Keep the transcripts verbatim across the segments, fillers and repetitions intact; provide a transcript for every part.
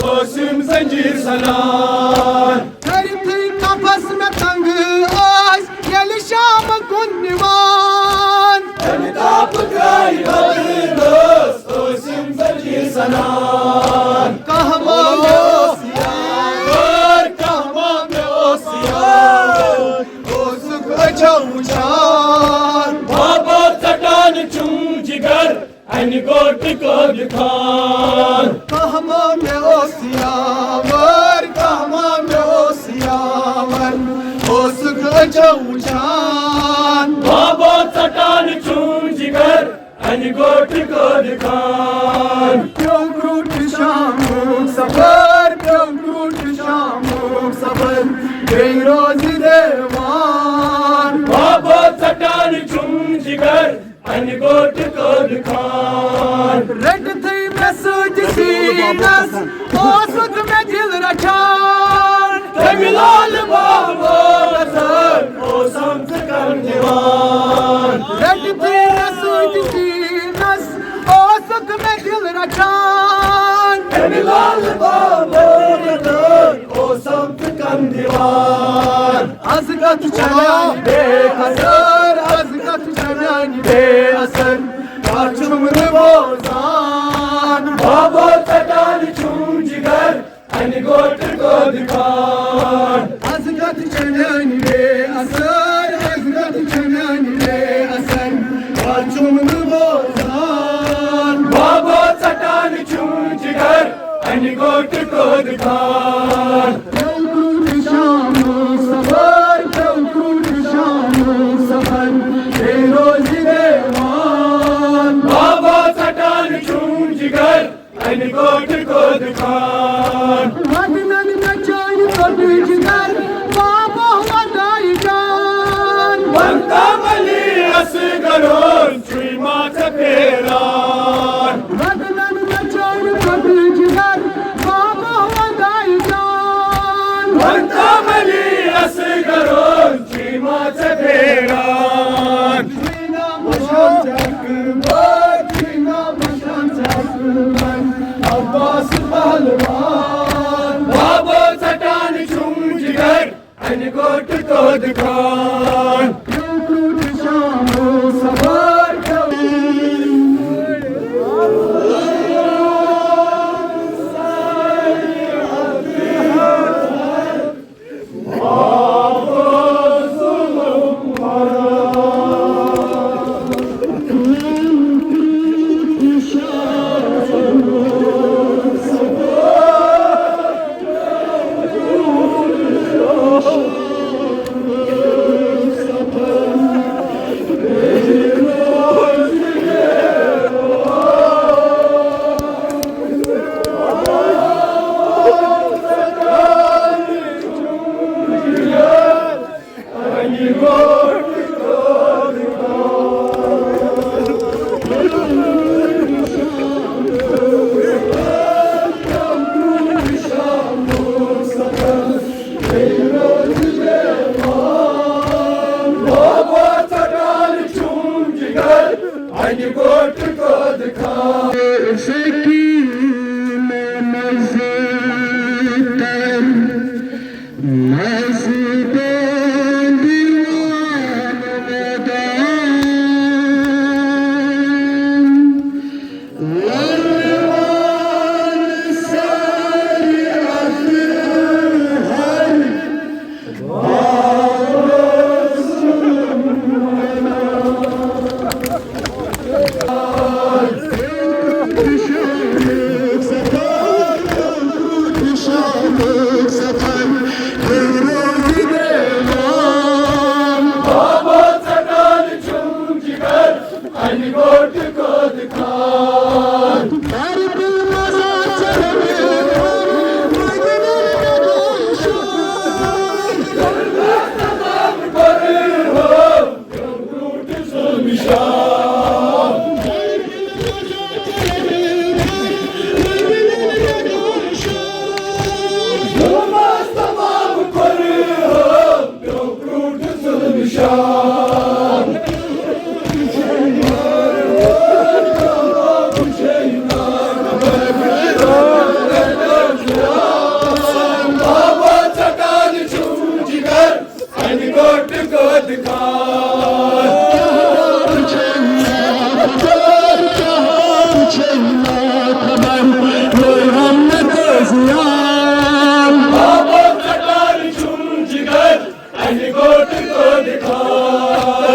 اوسُم زنجیر سنان۔ کٔرِتھٕے قفس مےٚ تنگ ٲسۍ ییٚلہِ شام کُن نِوان۔ تمہِ تاپہٕ گٔے بدل ٲس، اوسُم زنجیر سنان۔ کانٛہہ ما مےٚ اوس یار، کانٛہہ ما مےٚ اوس یار، اوسُکھ أچھو وُچھان۔ بابا ژٹان چھُم جگر، انہِ گوٚٹ قٲد خان۔ کانٛہہ ما مےٚ اوس یاور، کانٛہہ ما مےٚ اوس یاور، اوسُکھ أچھو وُچھان۔ بابا ژٹان چھُم جگر، انہِ گوٚٹ قٲد خان۔ پیوٚو کرٛوٗٹھ شامُک سفر، پیوٚو کرٛوٗٹھ شامُک سفر، بیٚیہِ روزِ دیوان۔ بابا ژٹان چھُم جگر، انہِ گوٚٹ قٲد خان۔ رٔٹتھٕے مےٚ سۭتۍ سیٖنس، اوسُکھ مےٚ دِل رچھان۔ تمہِ لال بابا نظر اوسم ژٕ کم دِوان۔ رٔٹتھٕے مےٚ سۭتۍ سیٖنس، اوسُکھ مےٚ دِل رچھان۔ تمہِ لال بابا نظر اوسم ژٕ کم دِوان۔ از کتھ چھےٚ میانہِ بے اثر، از کتھ چھےٚ میانہِ بے اثر، کتھ چھُم نہٕ بوزان۔ بابا ژٹان چھُم جگر، انہِ گوٚٹ قٲد خان۔ از کتھ چھےٚ میانہِ بے اثر، از کتھ چھےٚ میانہِ بے اثر، کتھ چھُم نہٕ بوزان۔ بابا ژٹان چھُم جگر، انہِ گوٚٹ قٲد خان۔ پیوٚو کرٛوٗٹھ شامُک سفر، پیوٚو کرٛوٗٹھ شامُک سفر، بیٚیہِ روزِ دیوان۔ بابا ژٹان چھُم جگر، انہِ گوٚٹ قٲد خان۔ وطنن مےٚ چٲنۍ ژوٚٹ جگر، بابا وداعی جان۔ وۄنۍ تام علی اصغرن چھُے ما ژےٚ پھیران۔ وطنن مےٚ چٲنۍ ژوٚٹ جگر، بابا وداعی جان۔ وۄنۍ تام علی اصغرن چھُے ما ژےٚ پھیران۔ چھُے نا مشان ژےٚ اکبر، چھُے نا مشان ژےٚ اکبر، عباس پہلوان۔ بابا ژٹان چھُم جگر، انہِ گوٚٹ قٲد خان۔ شامُک سفر۔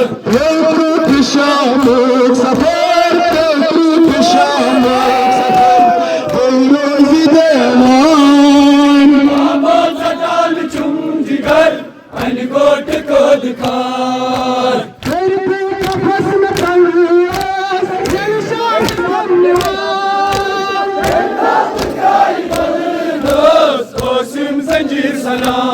تہٕ برٛونٛہہ شامُک سفر، تہٕ برٛونٛہہ شامُک سفر، بیٚیہِ روزِ دیوان۔ آباد ژٹان چھُم جگر، اَنہِ گوٹہٕ قٲد کھار۔ کٔرۍ تہٕ قفس نہٕ تنگ، ییٚلہِ شاہ صٲب نِوان۔ قاسم زنجیر سلام۔